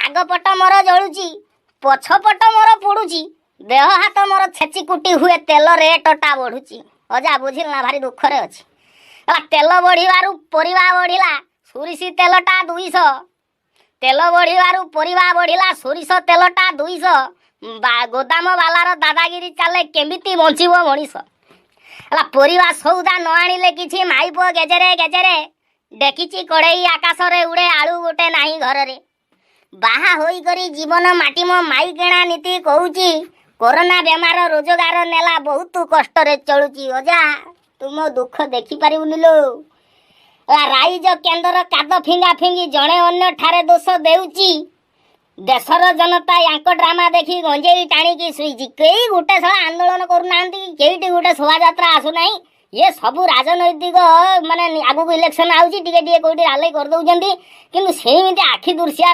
ଆଗ ପଟ ମୋର ଜଳୁଛି, ପଛ ପଟ ମୋର ପୋଡୁଛି, ଦେହ ହାତ ମୋର ଛେଚି କୁଟି ହୁଏ, ତେଲ ରେଟଟା ବଢୁଛି। ଅଜା, ବୁଝିଲ ନା, ଭାରି ଦୁଃଖରେ ଅଛି। ହେଲା, ତେଲ ବଢିବାରୁ ପରିବା ବଢିଲା, ସୋରିଷ ତେଲଟା 200। ତେଲ ବଢିବାରୁ ପରିବା ବଢିଲା, ସୋରିଷ ତେଲଟା 200। ଗୋଦାମ ବାଲାର ଦାଦାଗିରି ଚାଲେ, କେମିତି ବଞ୍ଚିବ ମଣିଷ? ହେଲା, ପରିବା ସଉଦା ନ ଆଣିଲେ କିଛି ମାଇପ ଗେଜେରେ ଗେଜେରେ, ଡେକିଚି କଡ଼େଇ ଆକାଶରେ ଉଡ଼େ, ଆଳୁ ଗୋଟେ ନାହିଁ ଘରରେ। ବାହା ହୋଇକରି ଜୀବନ ମାଟି ମୋ ମାଇକିଣା ନୀତି କହୁଛି, କରୋନା ବେମାର ରୋଜଗାର ନେଲା, ବହୁତ କଷ୍ଟରେ ଚଳୁଛି। ଅଜା, ତୁମ ଦୁଃଖ ଦେଖିପାରିବୁନି ଲୋ। ହେଲା, ରାଇଜ କେନ୍ଦ୍ର କାଦ ଫିଙ୍ଗା ଫିଙ୍ଗି ଜଣେ ଅନ୍ୟ ଠାରେ ଦୋଷ ଦେଉଛି, ଦେଶର ଜନତା ୟାଙ୍କ ଡ୍ରାମା ଦେଖି ଗଞ୍ଜେଇ ଟାଣିକି ଶୋଇଛି। କେହି ଗୋଟେ ଶଳା ଆନ୍ଦୋଳନ କରୁନାହାନ୍ତି, କେଇଠି ଗୋଟେ ଶୋଭାଯାତ୍ରା ଆସୁନାହିଁ। ଇଏ ସବୁ ରାଜନୈତିକ, ମାନେ ଆଗକୁ ଇଲେକ୍ସନ ଆଉଛି, ଟିକେ ଟିକେ କୋଉଠି ରାଲି କରିଦଉଛନ୍ତି, କିନ୍ତୁ ସେମିତି ଆଖି ଦୃଶିଆ